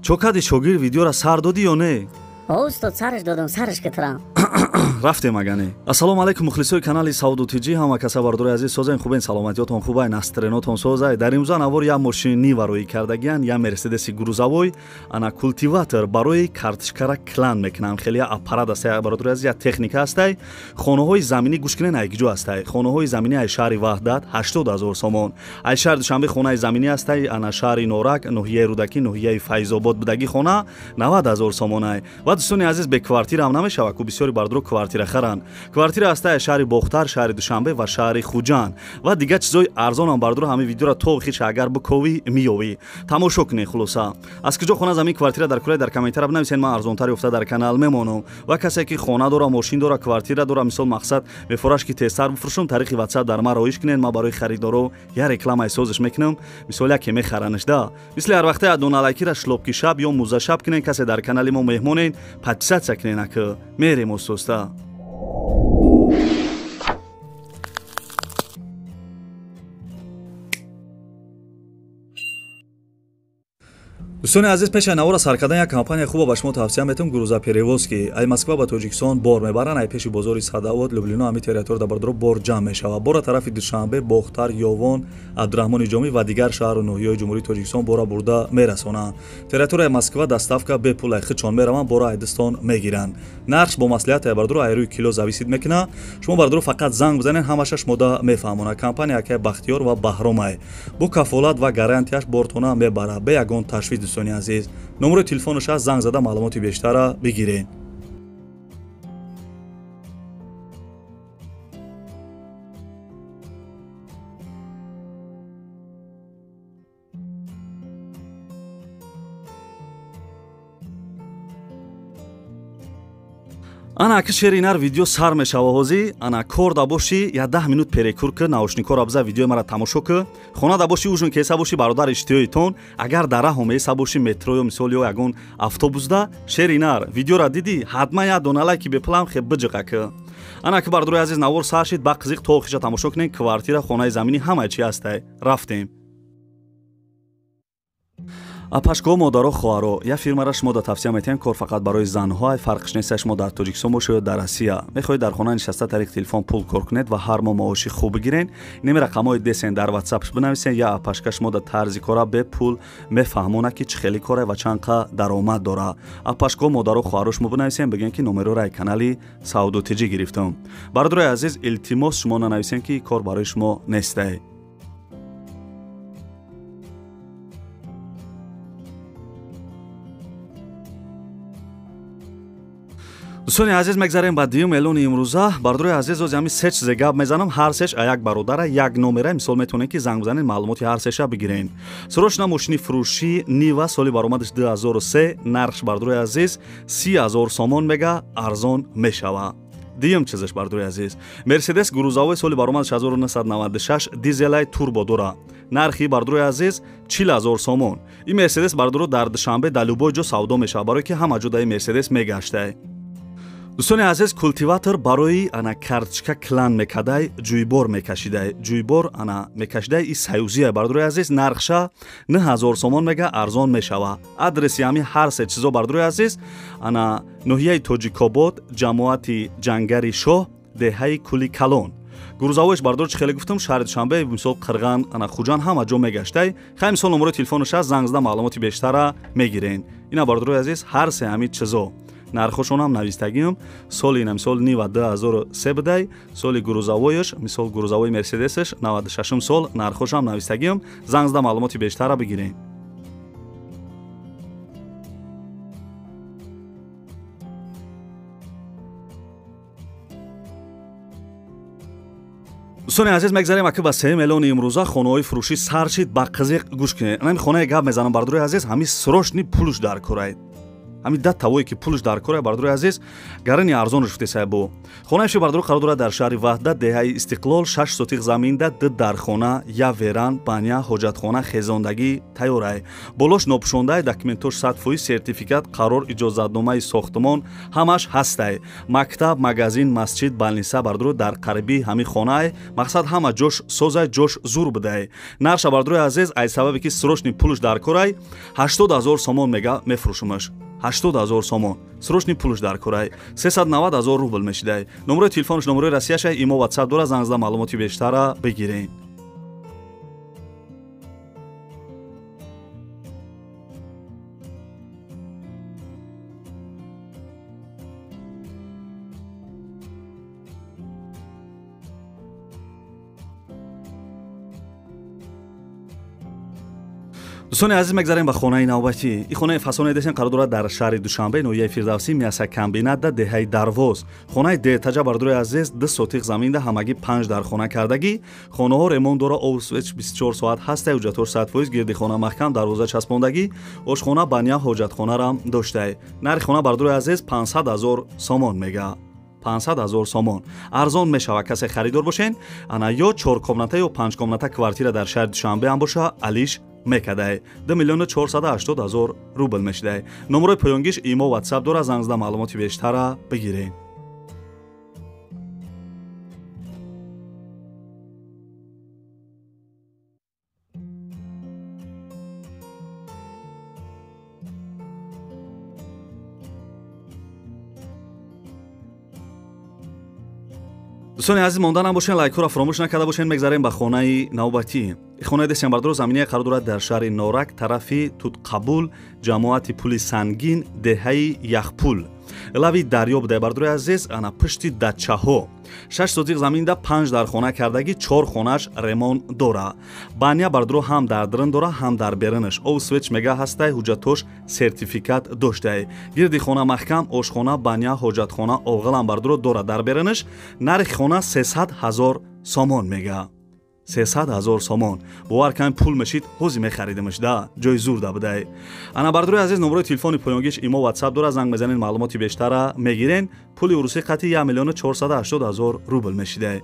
Чо кади шогир, видеора сар додӣ ё не? О, устод, сараш додам, сараш китрам. Рафтем агане. Ассалому алайкум, мухлисои канали Сауду ТЖ, ҳама каса бардори азиз, созен, хубен, саломатиётон хубай, настроениятон созай. Дар имрӯза навор як мошини Нива роӣ кардагиян, як Мерседеси грузовой, ана культиватор барои картишкара клан мекунам. Хеле як аппарат астай, бародари азиз, як техника ҳастай. Хонаҳои заминӣ гӯш кунен, ай киҷо ҳастай. Хонаҳои заминӣ ай шаҳри Ваҳдат 80 000 сомон. Ай шаҳри Душанбе хонаи заминӣ ҳастай, ана шаҳри Норак, ноҳияи Рӯдакӣ, ноҳияи Файзобод будагӣ хона 90 000 сомонай. Ва дӯстони азиз, бе квартира ҳам намешавад, ку бисёри бардоро квартира харанд. Квартира ҳастай шаҳри Бохтар, шаҳри Душанбе ва шаҳри Хуҷанд. Ва дигар чизои арзонам, бардоро, ҳамин видеоро то охирша агар биковӣ, меёвӣ. Тамошо кунед. Хулоса, аз куҷо хона, замин, квартира дар кулай, дар комментария бинависед, ман арзонтар ёфта дар канал мемонам. Ва касе ки хона дора, мошин дора, квартира дора, мисол мақсад мефураш ки тезтар бифурӯшам, тариқи WhatsApp дар ман роиш кунед, ман барои харидоро я рекламаи созиш мекунам, мисол яке мехаранаш да. Мисли ҳар вақта доналайкира шлопки шаб ё музашаб кунед. Касе дар канали мо меҳмонед, подписаться кунед. Ака мерем остоста. Дӯстони азиз, пеши навора сар кардан як компания хуба ба шумо тавсия метавам, грузоперевозки. Ай Москва ба Тоҷикистон бор мебаранд, ай пеши бозори Садовод, Люблино, ҳами территория бардоро бор ҷамъ мешавад. Бора тарафи Душанбе, Бохтар, Ёвон, Абдураҳмони Ҷомӣ ва дигар шаҳру ноҳияҳои Ҷумҳурии Тоҷикистон бора бурда мерасонанд. Территорияи Москва доставка бепул, ай худшон мераванд, бора айдистон мегиранд. Нархш бо маслиҳат, ай бардоро, ай рӯи кило зависит мекунад. Шумо, бардоро, фақат занг бизанед, ҳамаша шумода мефаҳмонад. Компания акай Бахтиёр ва Баҳромай, бо кафолат ва гарантияш бортона мебарад, бе ягон ташвиш. Дӯстони азиз, номерои телефонаш аст, занг зада маълумоти бештарра бигиред. Ана аки шеринар, видео сар мешава ҳозӣ. Ана кор да бошӣ, я 10 минут перекур ки, наушникора биза, видеои мара тамошо ки. Хона да бошӣ, ужин кеса бошӣ, бародар, иштиёитон. Агар дар раҳо меса бошӣ, метро ё мисол ё ягон автобусда, шеринар видеора дидӣ, ҳатман як дона лайки бепулам хе биҷиқа ки. Ана ки, бардори азиз, навор сар шид, ба қизиқ то охиша тамошо кунед. Квартира, хонаи заминӣ, ҳамаи чи ҳастай. Рафтем. Апашкоҳо, модаро, хоҳаро, як фирмара шумо да тавсия метиҳем. Кор фақат барои занҳо, фарқш нест, шумо дар Тоҷикистон бошед ё дар Россия. Мехоҳед дар хона нишаста тариқи телефон пул кор кунед ва ҳар моҳ маоши хуб бигиред, инами рақамҳои десен, дар WhatsApp бинависед, я апашка шумо да тарзи кора бепул мефаҳмонад, ки чӣ хели коре ва чанд қа даромад дора. Апашкоҳо, модаро, хоҳаро, шумо бинависем, бигӯем ки номероро ай канали Сауду ТЖ гирифтам. Бародарои азиз, илтимос, шумо нанависем, ки кор барои шумо нестай. Дӯстони азиз, мегзарем ба дуюм эълони имрӯза. Бародарои азиз, ози ҳамин се чизе гап мезанам, ҳар сеш а як бародара, як номера. Мисол, метавонед ки занг бизанед, маълумоти ҳар сеша бигиред. Срочно мошини фурӯшӣ Нива, соли баромадаш 2003, нархш, бародарои азиз, 30 000 сомон мега, арзон мешавад. Дуюм чизаш, бародарои азиз, Мерседес грузовой, соли баромадаш 1996, дизелай, турбо дора, нархи, бародарои азиз, 40 000 сомон. Ин Мерседес, бародаро, дар Душанбе дар любой ҷо савдо мешавад, барое ки ҳама ҷо даи Мерседес мегаштай. Дӯстони азиз, культиватор барои ана карточка клан мекадай, ҷӯйбор мекашидай, ҷӯйбор ана мекашидай, и союзия, бародарои азиз, нархша 9000 сомон мега, арзон мешава. Адреси ҳами ҳар се чизо, бародарои азиз, ана ноҳияи Тоҷикобод, ҷамоати Ҷангари Шоҳ, деҳаи Кули Калон. Грузовойш, бардор, чӣ хеле гуфтам, шаҳри Душанбе, мисол Қирған, ана Хуҷанд, ҳама ҷо мегаштай. Хай, мисол, номерои телефонаш аст, занг зада маълумоти бештара мегирен. Ина, бародарои азиз, ҳар се ҳами чизо нархошонам навистагиам. Соли ина, мисол, Нива 2003 будай, соли грузовойш, мисол, грузовой Мерседесш 96 сол, нархошам навистагиам, занг зада маълумоти бештара бигирем. Дӯстони азиз, мегзарем аки ба сеюм эълони имрӯза. Хонаҳои фурӯшӣ сар шид, ба қизиқ гӯш кунед. Ҳами хонаи гап мезанам, бардорои азиз, ҳами срочный пулуш дар кораед. Ҳамин да тавое ки пулш дар кора, бардори азиз, гарани арзонаш гуфтесай бо. Хонаи фурӯши бардоро қарор дорад дар шаҳри Ваҳдат, деҳаи Истиқлол, 6 сотиқ заминда, 2 дархона, я веран, баня, ҳоҷатхона, хезондагӣ тайёрай. Болош нопӯшондай, документош 100%, сертификат, қарор, иҷозатномаи сохтмон ҳамаш ҳастай. Мактаб, магазин, масҷид, балниса бардоро дар қариби ҳамин хонаай. Мақсад ҳама ҷош созай, ҷош зур будай. Нарша бардорои азиз, ай сабабе ки срочный пулш дар корай, 80 000 сомон мега мефурӯшумаш. 80 000 сомон. Срочный пулш дар корай. 390 000 рубл мешидай. Номерои телефонш номерои Россияшай, имо WhatsApp дора, занг зада маълумоти бештара бигирен. Дӯстони азиз, мегзарем ба хонаи навбатӣ. Ин хонаи фасоне десен қарор дорад дар шаҳри Душанбе, ноҳияи Фирдавсӣ, мясокомбинат да деҳаи Дарвоз. Хонаи деҳтаҷа бардори азиз, 2 сотиқ заминда, ҳамагӣ 5 дархона кардагӣ. Хонаҳо ремонт дора, об свеч 24 соат ҳастай, ҳуҷҷатҳош 100%, гирди хона маҳкам, дарвоза часпондагӣ, ошхона, баня, ҳоҷатхонарам доштай. Нархи хона бардори азиз 500 000 сомон мега. 500 000 сомон. Арзон мешава, касе харидор бошен, ана ё 4 комната ё 5 комната квартира дар шаҳри Душанбе ҳам боша, алиш мекадай. 2 480 000 рубл мешидай. Номерои поёнгиш имо WhatsApp дора, занг зада маълумоти бештара бигирен. Дӯстони азиз, монда набошен, лайкҳоро фаромӯш накарда бошен. Мегзарем ба хонаи навбатӣ. Хонаи десен бардоро заминаи қарор дорад дар шаҳри Норак, тарафи Тутқабул, ҷамоати Пули Сангин, деҳаи Яхпул. Лави дарё будай бардори азиз, ана пушти дачаҳо. 6 сотиқ заминда, 5 дархона кардагӣ, 4 хонаш ремон дора. Баня бардоро ҳам дар дрин дора, ҳам дар беринаш. Об свеч мега ҳастай, ҳуҷҷатош сертификат доштай. Гирди хона маҳкам, ошхона, баня, ҳоҷатхона, оғилам бардоро дора дар беринаш. Нархи хона 300 000 сомон мега. 300 000 сомон. Бовар кан пул мешид, ҳози мехаридимаш да, ҷои зур да будай. Ана бардори азиз, номерои телефони поёнгиш имо WhatsApp дора, занг мезанен, маълумоти бештара мегирен. Пули урусӣ қати 1 480 000 рубл мешидай.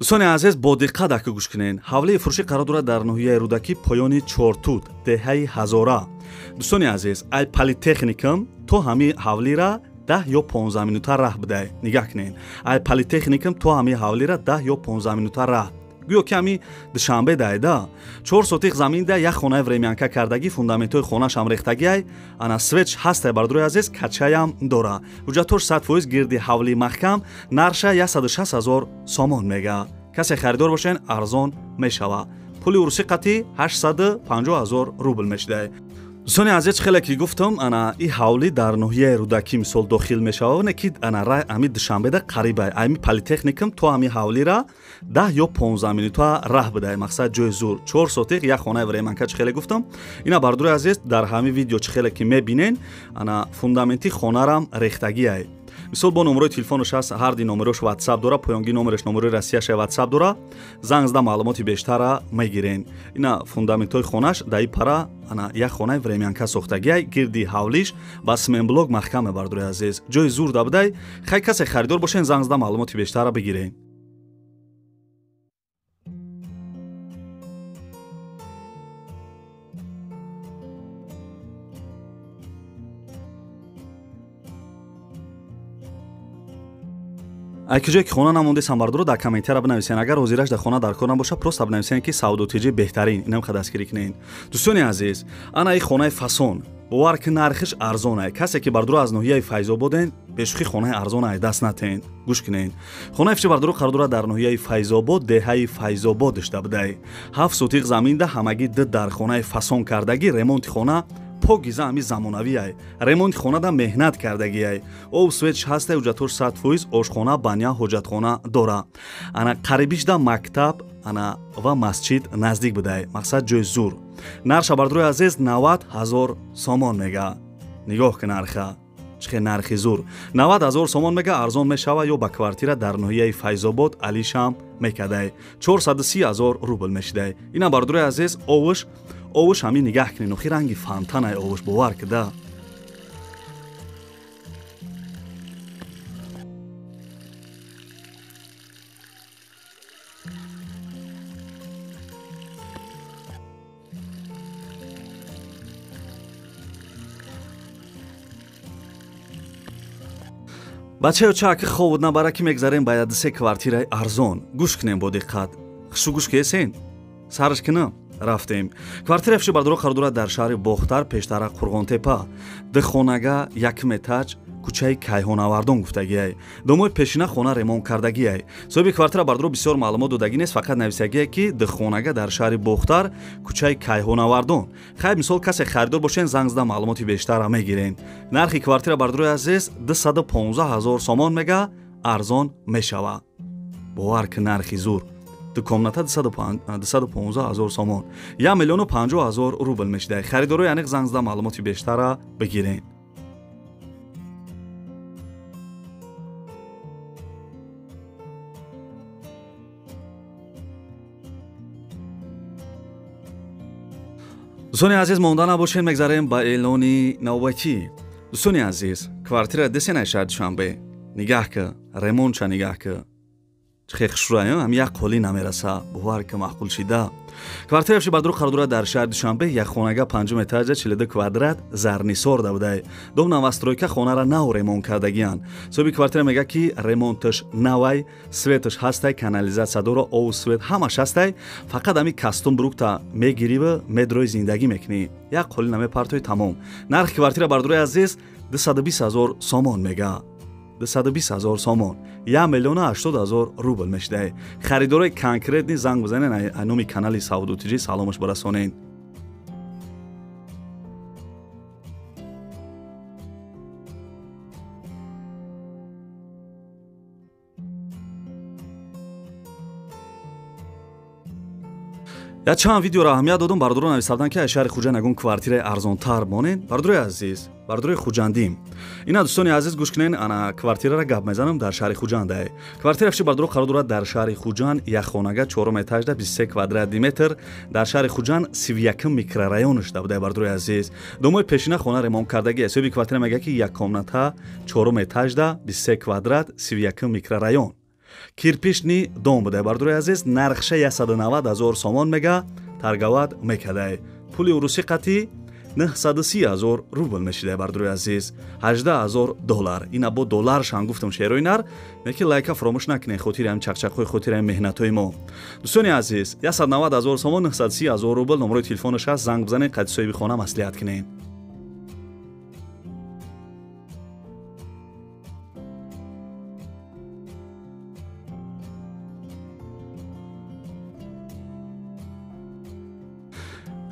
Дӯстони азиз, бо диққат ака гӯш кунед. Ҳавлии фурӯшӣ қарор дорад дар ноҳияи Рӯдакӣ, поёни Чортут, деҳаи Ҳазора. Дӯстони азиз, ай политехникум то ҳамин ҳавлира 10 ё 15 минута раҳ будай. Нигаҳ кунед. Ай политехникум то ҳамин ҳавлира 10 ё 15 минута раҳ. Гӯё ки ҳамин Душанбе дайда. 4 сотиқ заминда, як хонаи времянка кардагӣ, фундаментҳои хонашам рехтагиай, ана свеч ҳастай бардори азиз, качаям дора. Ҳуҷҷатҳош 100%, гирди ҳавлии маҳкам, нарша 160 000 сомон мега. Касе харидор бошен, арзон мешава. Пули урусӣ қатӣ 850 000 рубл мешидай. Дӯстони азиз, хеле ки гуфтам, ана и ҳавлӣ дар ноҳияи Рӯдакӣ мисол дохил мешавад, не ки ана рай ами Душанбеда қарибай. Ами политехникум то ами ҳавлира 10 ё 15 минута раҳ будай. Мақсад ҷои зур. 4 сотиқ, як хонаи времянка, чӣ хеле гуфтам. Ина бардори азиз, дар ҳами видео чӣ хеле ки мебинен, ана фундаменти хонарам рехтагиай. Мисол бо номерои телефонаш ҳаст, ҳар ди номерош WhatsApp дора, поёнги номераш номерои Россияша WhatsApp дора, занг зада маълумоти бештара мегирен. Ина фундаментҳои хонаш даи пара, ана як хонаи времянка сохтагиай, гирди ҳавлиш ба сменблок маҳкам мебардори азиз. Ҷои зур да будай. Хай касе харидор бошен, занг зада маълумоти бештара бигирен. Ай куҷое ки хона намондесам бардоро дар комментария бинависен. Агар ҳозираш дар хона дар кор набоша, просто бинависен ки савдотиҷи беҳтарин. Инам дастгирӣ кунед. Дӯстони азиз, ана и хонаи фасон. Бовар ки нархиш арзон ай. Касе ки бардоро аз ноҳияи Файзободен, бешӯхӣ хонаи арзон ай даст натен. Гӯш кунед. Хонаи фурӯши бардоро қарор дорад дар ноҳияи Файзобод, деҳаи Файзобод дошта будай. 7 сотиқ заминда, ҳамагӣ 2 дар хонаи фасон кардагӣ, ремонти хона покиза ҳами замонавиай. Ремонти хонада меҳнат кардагиай. Об свеч ҳастай, ҳуҷҷатҳош 100%, ошхона, баня, ҳоҷатхона дора. Ана қарибишда мактаб, ана ва масҷид наздик будай. Мақсад ҷои зур. Нарша бардорои азиз 90 000 сомон мега. Нигоҳ ки нарха, чӣ хел нархи зур. 90 ҳазор сомон мега, арзон мешава ё ба квартира дар ноҳияи Файзобод Алишам мекадай. 430 ҳазор рубл мешидай. Ина бардорои азиз, овуш ҳамин нигаҳ кунед, охи ранги фонтанай овуш, бовар кида. Бачаё чаки ховуд набара ки мегзарем ба ядисе квартираи арзон. Гӯш кунем бо диққат. Хушу гӯш кесен? Сарш кунам? Рафтем. Квартира фиши бардоро қарор дорад дар шаҳри Бохтар, пештара Қурғонтепа. Духонага, якм этаж, кӯчаи Кайҳонавардон гуфтагиай. Домои пешина хона ремонт кардагиай. Соҳиби квартира бардоро бисёр маълумот додагӣ нест, фақат нависагие ки духонага дар шаҳри Бохтар, кӯчаи Кайҳонавардон. Хайр, мисол касе харидор бошен, занг зада маълумоти бештарра мегирен. Нархи квартира бардорои азиз 215 ҳазор сомон мега, арзон мешава. Бовар ки нархи зур. Ду комната 215 ҳазор сомон, 1 миллиону 50 ҳазор рубл мешидай. Харидорои аниқ занг зада маълумоти бештарра бигирен. Дӯстони азиз, монда набошед, мегзарем ба эълони навбатӣ. Дӯстони азиз, квартира десенай шаҳри Душанбе. Нигаҳ ки, ремонтша нигаҳ ки. Чӣ хел хушрӯя, ҳам як қолӣ намераса, бовар ки маъқул шида. Квартира фиши бардоро қарор дорад дар шаҳри Душанбе, як хонага 5 этажа, 42 квадрат, Зарнисор да будай. Дом новостройка, хонара нав ремонт кардагиянд. Соҳиби квартира мега ки ремонташ навай, светаш ҳастай, канализатсия дора, ову свет ҳамаш ҳастай. Фақат ҳами кастум брукта мегириву медрои зиндагӣ мекунӣ. Як қолӣ намепартои, тамом. Нархи квартира бардорои азиз 220 ҳазор сомон мега. 220 ҳазор сомон, 1 миллиону 80 ҳазор рубл мешидай. Харидорои конкретни занг бизанен, номи канали Савдо ТЖ саломаш барасонен. Я чанд видеоро аҳамият додум, бардорон нависавдан ки аз шаҳри Хуҷанд ягон квартираи арзонтар монед. Бардорои азиз, бардорои хуҷандим. Ина дӯстони азиз, гӯш кунед, ана квартирара гап мезанам дар шаҳри Хуҷандай. Квартира фиши бардоро қарор дорад дар шаҳри Хуҷанд, як хонага 4 этажда, 23 квадратни метр, дар шаҳри Хуҷанд 31 микрорайонш да будай. Бардорои азиз, домои пешина хона ремонт кардагӣ. Соҳиби квартира мегӯяд ки як комната 4 этажда, 23 квадрат, 31 микрорайон. Кирпичный дом будай. Бардорои азиз, нархша 190 ҳазор сомон мега, торговать мекадай. Пули урусӣ қатӣ 930 ҳазор рубл мешидай. Бардорои азиз, 18 ҳазор доллар. Ина бо долларшам гуфтам шерои нар, неки лайка фаромӯш накунед, хотири ҳам чақчақҳои, хотири ҳам меҳнатҳои мо. Дӯстони азиз, 190 ҳазор сомон, 930 ҳазор рубл, номерои телефонаш ҳаст, занг бизанед, қади соҳиби хона маслиҳат кунед.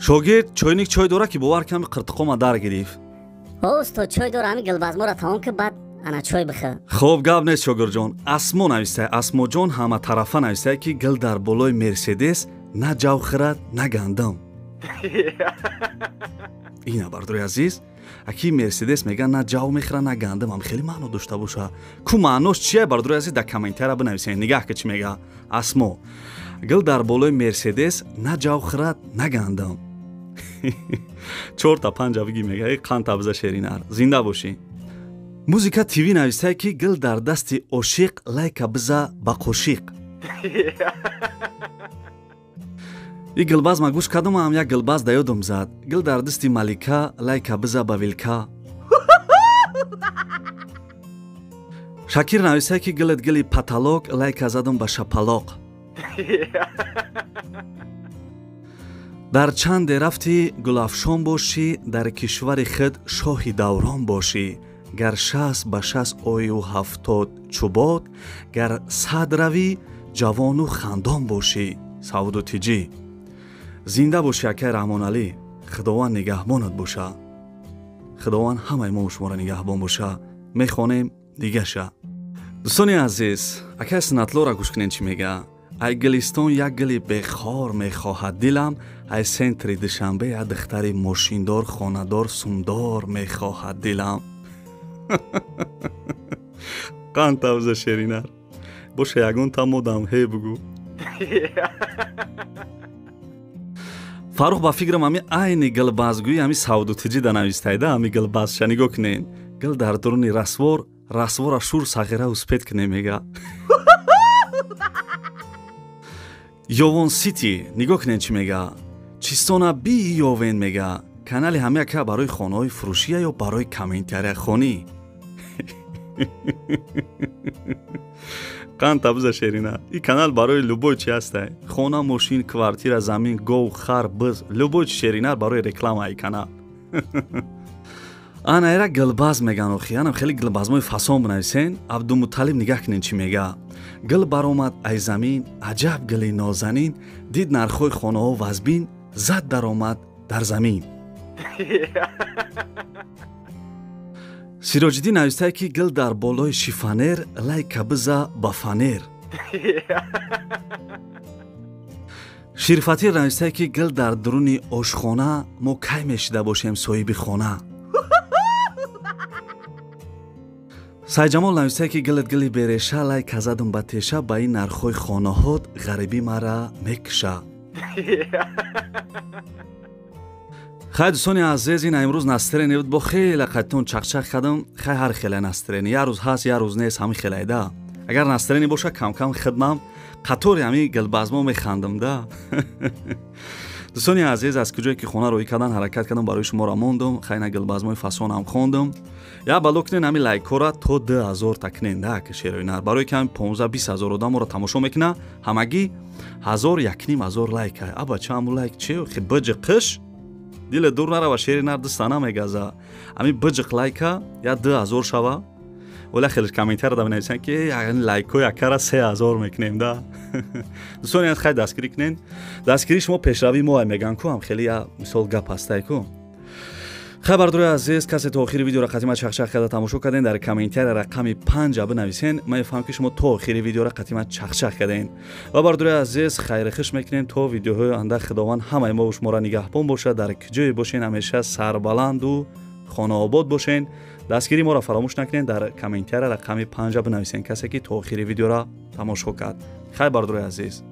Шогирд чойник чой дора ки бовар ками қиртиқома дар гирифт. Ҳо устод, чой дора, ҳами гилбазмора тамом ки баъд ана чой бихӯр. Хоб, гап нест шогирдҷон. Асмо навистай, Асмоҷон ҳаматарафа навистай ки гил дар болои Мерседес на ҷав хӯрад, на гандум. Ина бардори азиз, аки Мерседес мега на ҷав мехӯрад, на гандум, ҳам хеле маъно дошта боша. Ку маънош чия, бардори азиз, дар комментария бинависед. Нигаҳ ки чӣ мега Асмо. Гил дар болои Мерседес на ҷав хӯрад, на гандум. 4 та 5 биги мега, қанд табза шеринар. Зинда бошӣ. Музика ТВ навистай ки гил дар дасти ошиқ лайка биза ба қошиқ. И гилбаз ма гӯш кардам, ҳам як гилбаз да ёдам зад. Гил дар дасти малика лайка биза ба вилка. Шакир навистай ки гилат гили паталок лайка задам ба шапалоқ. Дар чанде рафтӣ гулафшон бошӣ, дар кишвари худ шоҳи даврон бошӣ. Гар 60 ба 60 ою 70 чӯбод, гар 100 равӣ ҷавону хандон бошӣ. Савдо ТЖ. Зинда бошӣ акай Раҳмоналӣ, Худованд нигаҳбонат боша. Худованд ҳамаи мо шуморо нигаҳбон боша. Мехонем дигаша. Дӯстони азиз, акай Снатлора гӯш кунед чӣ мега. Ай Гулистон як гули бехор мехоҳад дилам, ай центри Душанбе як духтари мошиндор, хонадор, сумдор мехоҳад дилам. Қанд тавза шеринар. Боша ягон тамодам ҳе бугӯ. Фарух ба фикрам ҳами айни гулбазгӯи ҳами савдутиҷӣ да навистайда ҳами гулбазша нигоҳ кунен. Гул дар дуруни расвор, расвора шур сағира успет кунем мега. Ёвон Сити нигоҳ кунен чӣ мега. Чистона биёвен мега. Канали ҳамяка барои хонаҳои фурӯшия ё барои комментарияхонӣ? Қанд табза шерина. И канал барои любой чи ҳастай. Хона, мошин, квартира, замин, гов, хар, биз, любой чи шеринар барои реклама и канал. Ана эра гулбаз меган охи. Анам хеле гулбазмои фасон бинависен. Абдумуталиб нигаҳ кунен чӣ мега. Гул баромад ай замин, аҷаб гули нозанин, дид нархҳои хонаҳо вазбин, зад даромад дар замин. Сироҷиддин навистае ки гул дар болои шифанер, лайка биза ба фанер. Ширфатир навистае ки гул дар дуруни ошхона, мо кай мешида бошем соҳиби хона. Сайҷамол навистае ки гулат гули береша, лайка задум ба теша, ба ин нархҳои хонаҳот ғарибӣ мара мекуша. Хай дӯстони азиз, ин имрӯз настроение буд, бо хеле қаттон чақчақ кардам. Хай ҳар хеле настроение, як рӯз ҳаст, як рӯз нест, ҳамин хелайда. Агар настроение боша камкам хидмам қатори ҳамин гулбазмо механдам да. Дӯстони азиз, аз куҷое ки хона роҳӣ кардан ҳаракат кардам, барои шуморо мондум. Хай на гулбазмои фасонам хондум. Як бало кунен ҳамин лайкҳоро то 2000 та кунен да ки шерои нар. Барои ки ҳамин 15-20 ҳазор одаморо тамошо мекуна, ҳамагӣ 1000 1500 лайк. Аба ча ҳамун лайк чи? Хи биҷи қиш диле дур нарава, шери нар дастана мегаза. Ҳамин биҷиқ лайка я 2000 шава. Ола хеле комментария да менависанд ки лайкҳои акара 3000 мекунем да. Дӯстони азиз, хай дастгирӣ кунен. Дастгирии шумо пешравии мо меган ку, ҳам хеле я мисол гап ҳастай ку. Хай бардорои азиз, касе то охири видеоро қатима чақчақ карда тамошо карден, дар комментария рақами 5 бинависен. Ман мефаҳмам ки шумо то охири видеоро қатима чақчақ карден. Ва бардорои азиз, хайрихиш мекунем то видеоҳои оянда. Худованд ҳамаи мо шуморо нигаҳбон бошад. Дар куҷое бошен ҳамеша сарбаланду хонаобод бошен. Дастгирии моро фаромӯш накунед, дар комментария рақами 5 бинависен касе ки то охири видеоро тамошо кард. Хай бардорои азиз.